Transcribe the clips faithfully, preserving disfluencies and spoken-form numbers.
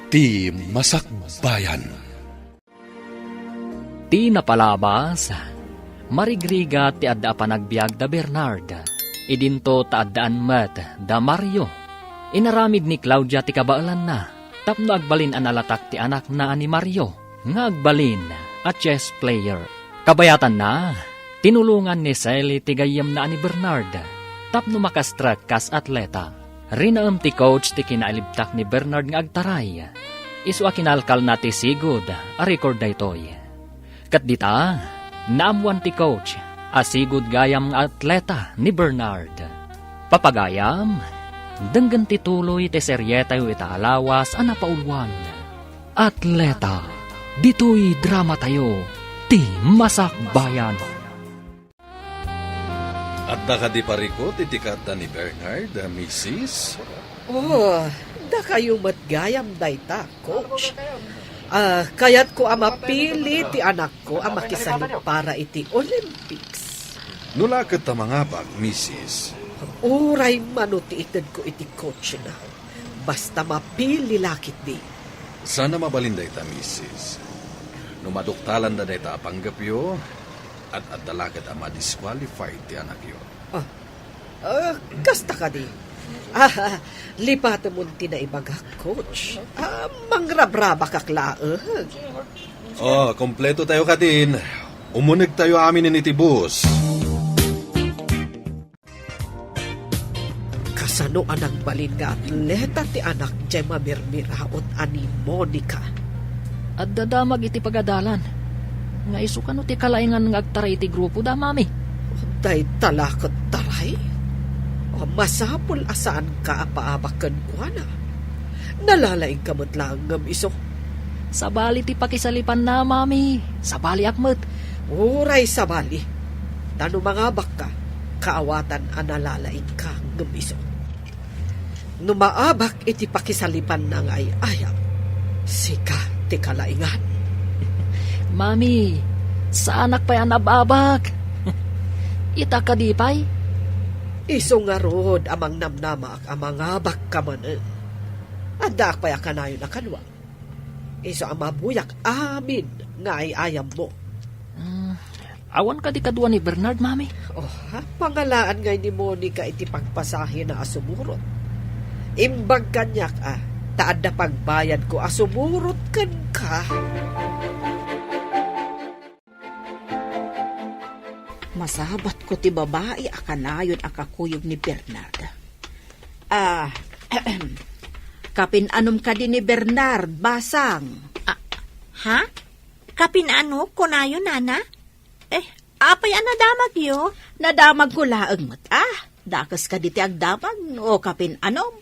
Ti Masakbayan. Ti napalabas, marigrigat ti adda a panagbiag da Bernard. Idinto ta addaan met da Mario. Inaramid ni Claudia ti kabaelanna tapno agbalin a nalatak ti anakna a ni Mario nga agbalin a chess player. Kabayatanna, tinulongan ni Sally ti gayyemna a ni Bernard tapno makastrek kas atleta. Rinaem ti coach ti kinailibtak ni Bernard nga agtaray. Isu a kinalkalna ti sigud a record daytoy. Ket dita, naammoan ti coach a sigud gayam nga atleta ni Bernard. Papagayam, denggen ti tuloy ti serietayo ita a lawas a napauluan. Atleta, ditoy dramatayo, ti Masakbayan. Adda kadi parikut iti kaadda ni Bernard, a misis? Oh, dakayo met gayam dayta, coach. Ah, kayatko a mapili ti anakko a makisalip para iti Olympics. No la ket ta mangabak, misis. Uray mano ti itedko iti coachna. Basta mapili la ketdi. Saan a mabalin dayta, misis. No maduktalanda dayta a panggepyo, ad-adda la ket a ma-disqualified ti anakyo. Ah, ah, kasta kadi. Ah, lipatemon ti naibagak, coach. Ah, mangrabrabakak laeng. Oh, kompleto tayo kadin. Umuneg tayo amin iti bus. Kasano a nagbalin nga atleta ti anak jay mamirmiraot a ni Monica? Adda damag iti pagadalan. Nga isu kano ti kalaingan nga agtaray iti grupo da, mami? Dayta la ket taray? O, masapul a saanka a paabak kenkuana. Nalalaingka met laeng ngem isu. Sabali ti pakisalipanna, mami. Sabaliak met. Uray sabali. Ta no mangabakka, kaawatan a nalalaingka ngem isu. No maabak iti pakisalipanna nga ay-ayam, sika ti kalaingan. Mami, saanak pay a nab-abak. Ita kadi pay? Isu ngarud a mangnamnamaak a mangabakka manen. Addaak pay a kanayon a kaduak. Isu a mabuyak amin nga ay-ayammo. Mm, awan kadi kadua ni Bernard, mami? Oh, ha? Pangalaan ngay ni Monica iti pagpasahina a sumurot. Imbag kaniak a, ta adda pagbayadko a sumurot kenka. Masabatko ti babai a kanayon a kakuyog ni Bernard. Ah, kapin-anom kadi ni Bernard, basang? Ah, ha? Kapin-ano, kunayo, nana? Eh, apay a nadamagyo? Nadamagko laeng met, ah. Dakes kadi ti agdamag, no kapin-anom.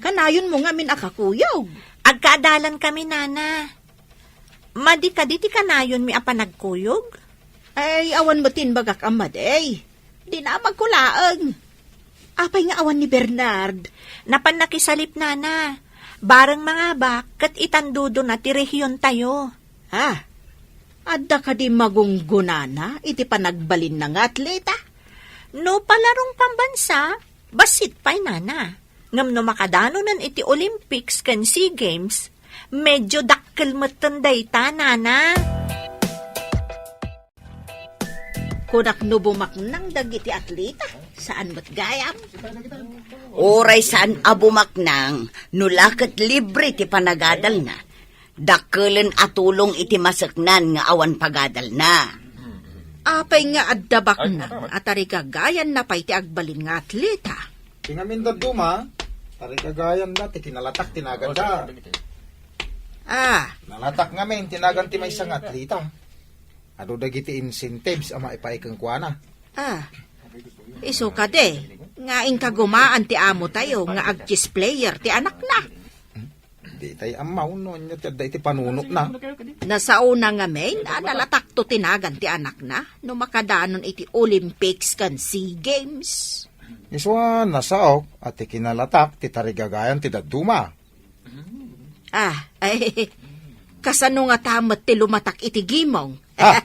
Kanayonmo ngamin a kakuyog. Agkaadalan kami, nana. Madi kadi ti kanayonmi a panagkuyog? Ay, awan met ti imbagak a madi. Dinamagko laeng. Apay nga awan ni Bernard? Napan nakisalip, nana. Bareng mangabak, ket itandodona ti rehiontayo. Ah, adda kadi magunggonana iti panagbalinna nga atleta? No palarong pambansa, bassit pay, nana. Ngem no makadanonen iti Olympics ken Sea Games, medyo dakkel metten dayta, nana. Kunak no bumaknang dagiti atleta, saan met gayam? Uray saan a bumaknang, no la ket libre ti panagadalna. Dakkelen a tulong iti maseknan nga awan pagadalna. Apay nga adda baknang a tarigagayanna pay ti agbalin nga atleta? Ti ngamin dadduma, tarigagayanna ti kinalatak ti naganda. Ah. Nalatak ngamin ti nagan ti maysa nga atleta. Adu dagiti incentives a maipaay kenkuana. Ah, isu kadi, nga inkagumaan ti amo tayo nga ag-chess player ti anakna. Ditay ammaw no anya ti adda iti panunotna. Nasaona ngamin a nalatakto ti nagan ti anakna no makadanon iti Olympics ken Sea Games. Isu a nasaok a ti kinalatak ti tarigagayan ti dadduma. Ah, ay, kasano ngata met ti lumatak iti gimong? Ah.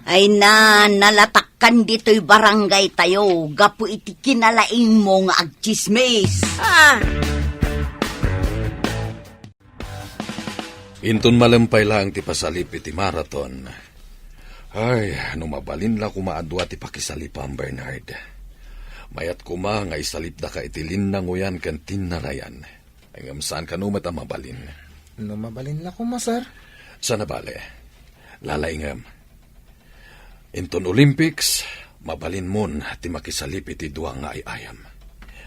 Ay na, nalatakkan ditoy barangay tayo gapu iti kinalaingmo nga agtsismis. Ah. Inton malem pay laeng ti pasalip iti marathon. Ay, no mabalin la koma a dua ti pakisalipam, Bernard. Mayat koma nga isalipdaka iti linnangoyan ken tinnarayan. Ngem saan kano met a mabalin. No mabalin la koma, sir. Saan a bale. Lalaingem. Inton Olympics, mabalinmon ti makisalip iti dua nga ay-ayam.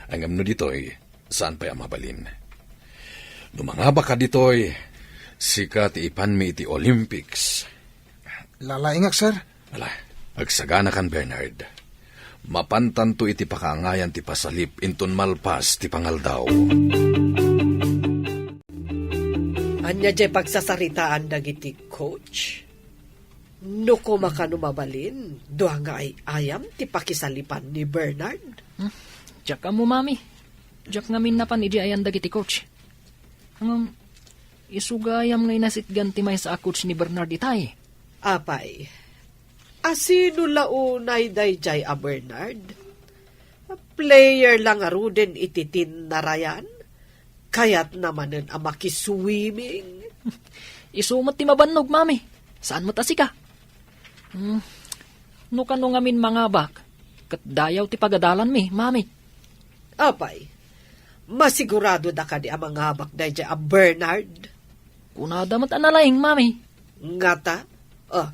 Ngem no ditoy, saan pay a mabalin. No mangabaka ditoy, sika ti ipanmi iti Olympics. Lalaingak, sir. Ala, agsaganakan, Bernard. Mapantanto iti pakaangayan ti pasalip inton malpas ti pangaldaw. Ania jay pagsasaritaan dagiti coach? No koma kano mabalin, dua nga ay-ayam ti pakisalipan ni Bernard? Hmm, diak ammo, mami. Diak ngamin napan idi ayan dagiti coach. Ngem, isu gayam nga inasitgan ti maysa a coach ni Bernard itay. Apay, asino la unay daydiay a Bernard? Player la ngaruden iti tinnarayan? Kayatna manen a makiswimming? Isu met ti mabannog, mami. Saan met a sika. Hmm, no kano ngamin mangabak, ket dayaw ti pagadalanmi, mami. Apay, masiguradoda kadi a mangabak daydiay a Bernard? Kunada met a nalaing, mami. Ngata? Ah,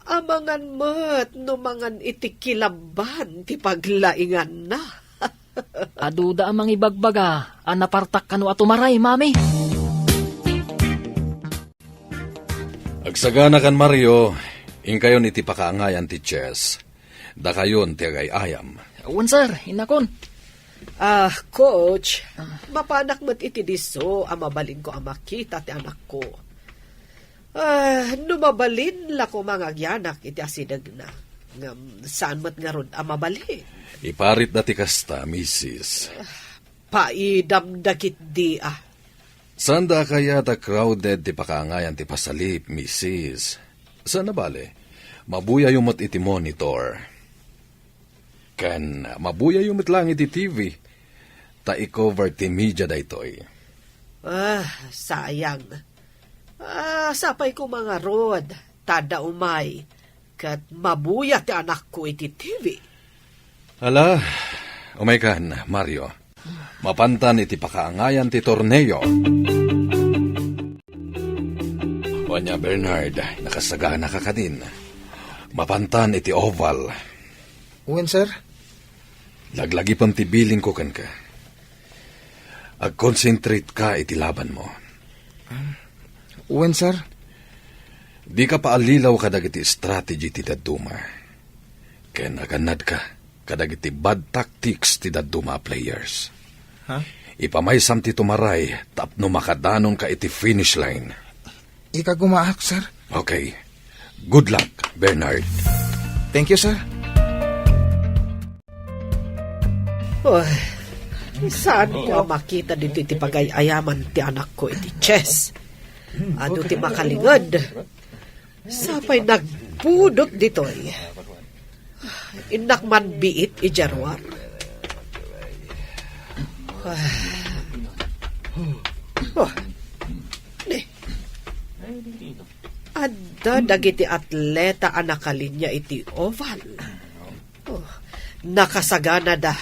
amangan met no mangan iti kilabban ti paglainganna. Aduda a mangibagbaga a napartak kano a tumaray, mami. Agsaganakan, Mario, inkayon iti pakaangayan ti chess. Dakayon ti agay-ayam. Wen, sir, innakon. Ah, coach, mapanak met iti disso a mabalinko a makita ti anakko. Ah, no mabalin la koma nga agyanak iti asidegna. Ngem saan met ngarud a mabalin. Iparitda ti kasta, misis. Paidamda ketdi a. Saanda a kayat a crowded ti pakaangayan ti pasalip, misis. Saan a bale, mabuyayo met iti monitor. Ken mabuyayo met laeng iti T V. Ta i-cover ti media daytoy. Ah, sayang. Ah, sapay koma ngarud, ta adda umay, ket mabuya ti anakko iti T V. Ala, umaykan, Mario. Mapantan iti pakaangayan ti torneo. Ania, Bernard, nakasaganaka kadin. Mapantan iti oval. Wen, sir. Laglagipem ti bilin ko kenka. Agconcentrate ka iti labanmo. Wen, sir. Dika paallilaw kadagiti strategy ti dadduma. Ken agannadka kadagiti bad tactics ti dadduma a players. Ha? Ipamaysam ti tumaray tapno makadanonka iti finish line. Ikagumaak, sir. Okay. Good luck, Bernard. Thank you, sir. Uy, saanko a makita ditoy ti pagay-ayaman ti anakko iti chess? Adu ti makalinged. Sapay nagbudot ditoy. Innak man biit idiay ruar. Oh. Ni. Adda dagiti atleta a nakalinya iti oval. Oh, nakasaganada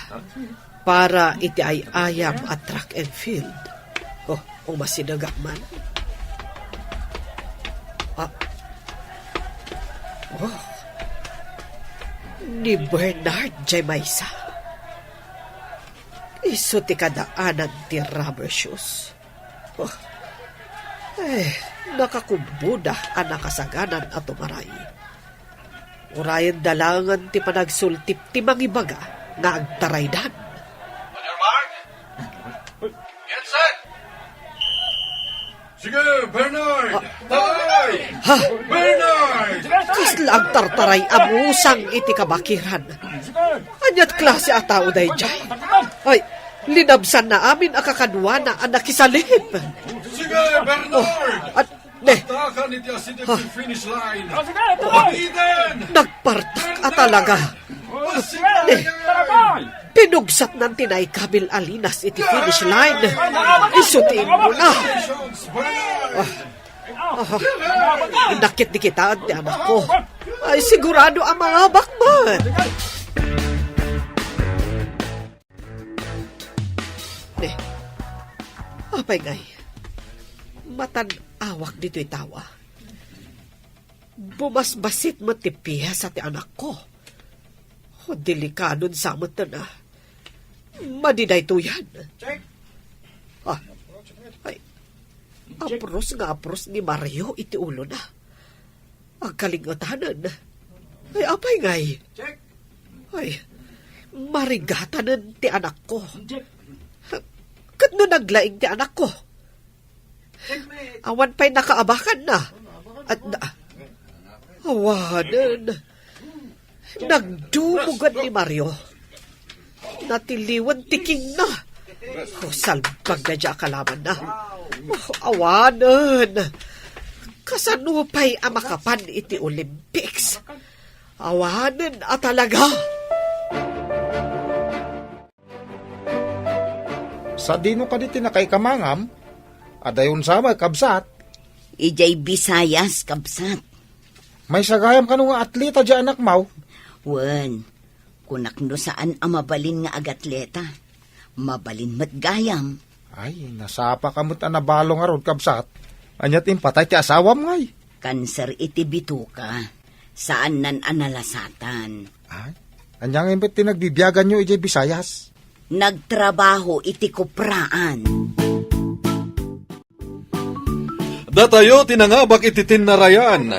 para iti ay-ayam a track and field. Oh, umasidegak man. Ah. Oh. Ni Bernard jay maysa. Isu ti kadaanan ti rubber shoes. Oh. Eh, nakakubboda a nakasaganan a tumaray. Urayenda laengen ti panagsultip ti mangibaga nga agtaraydan. Father Mark? Yes, sir. Sige, Bernard! Ah. Taray! Ha? Bernard! Kasla agtartaray a musang iti kabakiran. Aniat klase a tao daydiay? Ay, linabsanna amin a kakaduana a nakisalip. Sige, Bernard! Oh, at, ne. Agtakan iti asideg ti finish line. Oh, sige, tuloy! Eden! Nagpartak a talaga. Oh, sige, ne. Bernard! Pinugsatnan ti naikabil a linas iti finish line. Isu ti immuna. Congratulations, Bernard! Ah. Ah, nakit di kita ti anakko. Ay, sigurado a mangabak man. Ne, apay ngay, matan-awak ditoy tawa. Bumasbasit met ti piesa ti anakko. O, delikadon sa met na. Madi daytoyan. Ah, ay, apros nga apros ni Mario iti ulona. Agkalingetanen. Ay, apay ngay? Ay, marigatanen ti anakko. Ket no naglaing ti anakko? Awan pay nakaabakanna. At na, awanen. Nagdumugan ni Mario. Natiliwan ti kingna. O, salbag na dia kalamanna. O, awanen. Kasano pay a makapan iti Olympics? Awanen a talaga. Sadino kadi ti nakaikamangam? Adayon sa met, kabsat. Idiay Visayas, kabsat. Maysa gayam kano nga atleta diay anakmo? Wen, kunak no saan a mabalin nga agatleta. Mabalin met gayam. Ay, nasapaka met a nabalo ngarud, kabsat. Ania ti impatay ti asawam ngay? Kanser iti bituka. Saannan a nalasatan. Ay, ania ngay met ti nagbibiaganyo idiay Visayas? Nagtrabaho iti kupraan. Datayo ti nangabak iti tinnarayan.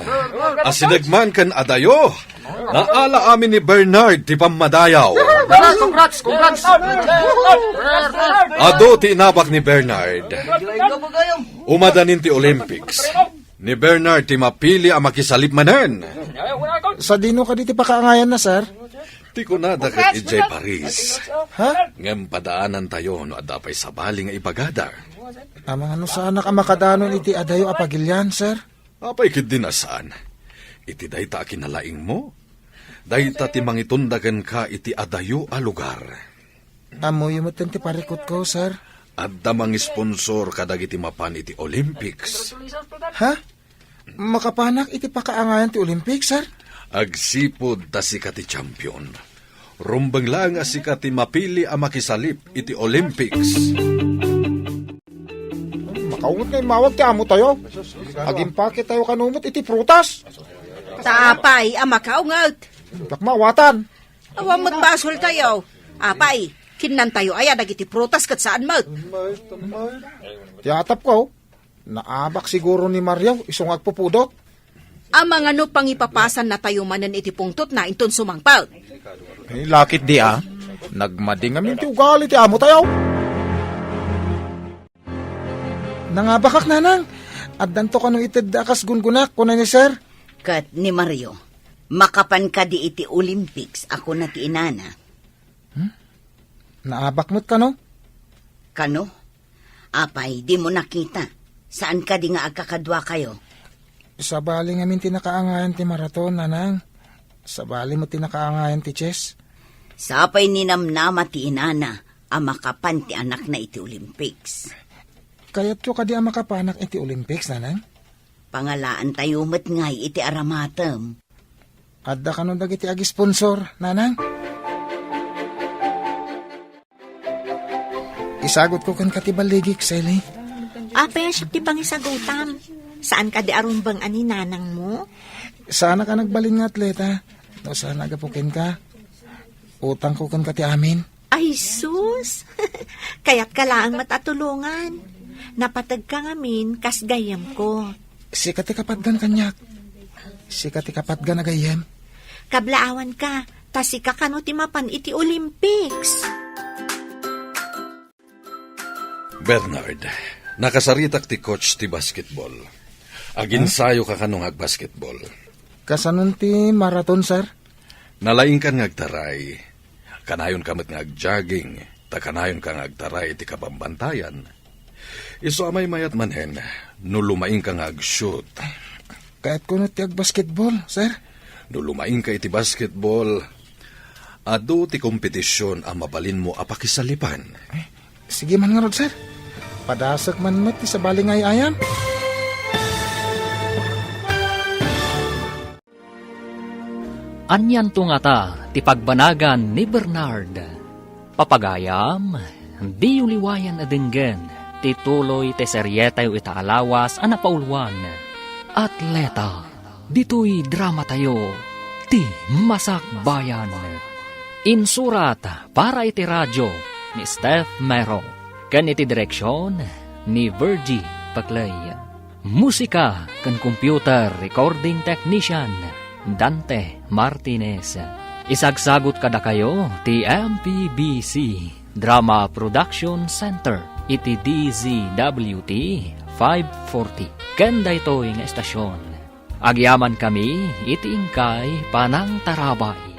Asideg man ken adayo, naala amin ni Bernard ti pammadayaw. Congrats, congrats, congrats. Adu ti inabak ni Bernard. Umadanin ti Olympics. Ni Bernard ti mapili a makisalip manen. Sadino kadi ti pakaangayanna, sir? Ti kunada ket idiay Paris. Ha? Ngem padaanantayo no adda pay sabali nga ibagada. Amangan no saanak a makadanon iti adayo a pagilian, sir? Apay ketdi a saan? Iti dayta a kinalaingmo, dayta ti mangitunda kenka iti adayo a lugar. Ammoyo metten ti parikutko, sir. Adda mangisponsor kadagiti mapan iti Olympics. Ha? Makapanak iti pakaangayan ti Olympics, sir? Agsipud ta sika ti champion. Rumbeng laeng a sika ti mapili a makisalip iti Olympics. Makaunget nga immawag ti amotayo. Agimpaketayo kano met iti prutas. Ta apay a makaunget? Diak maawatan. Awan met basoltayo. Apay, kinnantayo aya dagiti prutas ket saan met? Ti atapko, naabak siguro ni Mario isu nga agpupudot. Amangan no pangipapasannatayo manen iti pungtotna inton sumangpet. Ay, lakit di a. Nagmadi ngamin ti ugali ti amotayo. Nangabakak, nanang. Addanto kano itedda a kas gungonak, kuna ni sir. Ket ni Mario, makapan kadi iti Olympics a kuna ti inana. Hmm? Naabak met kano? Kano? Apay, dimo nakita? Saan kadi nga agkakaduakayo? Sabali ngamin ti nakaangayan ti maraton, nanang. Sabali met ti nakaangayan ti chess. Sapay ninamnama ti inana a makapan ti anakna iti Olympics. Kayatyo kadi a makapanak iti Olympics, nanang? Pangalaantayo met ngay iti aramatem. Adda kano dagiti agisponsor, nanang? Isagutko kenka ti balligik, Sally. Apay a siak ti pangisagutam? Saan kadi a rumbeng a ni nanangmo? Saanak a nagbalin nga atleta. No saan a gapu kenka, utangko kenka ti amin. Ay, sus! Kayatka laeng met a tulongan. Napategka ngamin kas gayyemko. Sika ti kapatgan kaniak. Sika ti kapatgan a gayyem. Kablaawanka, ta sika kano ti mapan iti Olympics. Bernard, nakasaritak ti coach ti basketball. Aginsayoka kano nga agbasketball. Kasanon ti maraton, sir? Nalaingkan nga agtaray. Kanayonka met nga agjogging, ta kanayonka nga agtaray iti kabambantayan. Isu a maymayat manen, no lumaingka nga agshoot. Kayatko no ti agbasketball, sir. No lumaingka iti basketball, adu ti kompetisyon a mabalinmo a pakisalipan. Eh, sige man ngarud, sir. Padasek man met ti sabali nga ay-ayam. Anianto ngata ti pagbanagan ni Bernard? Papagayam, diyo liwayan a denggen ti tuloy ti serietayo ita a lawas a napauluan. Atleta, ditoy dramatayo, ti Masakbayan. Insurat para iti radio ni Steph Mero ken iti direksion ni Virgie Paclay. Musika ken computer recording technician, Dante Martinez. Isagsagut kadakayo ti M P B C Drama Production Center iti D Z W T five forty. Ken daytoy nga estasyon, agyamankami iti inkay panangtarabay.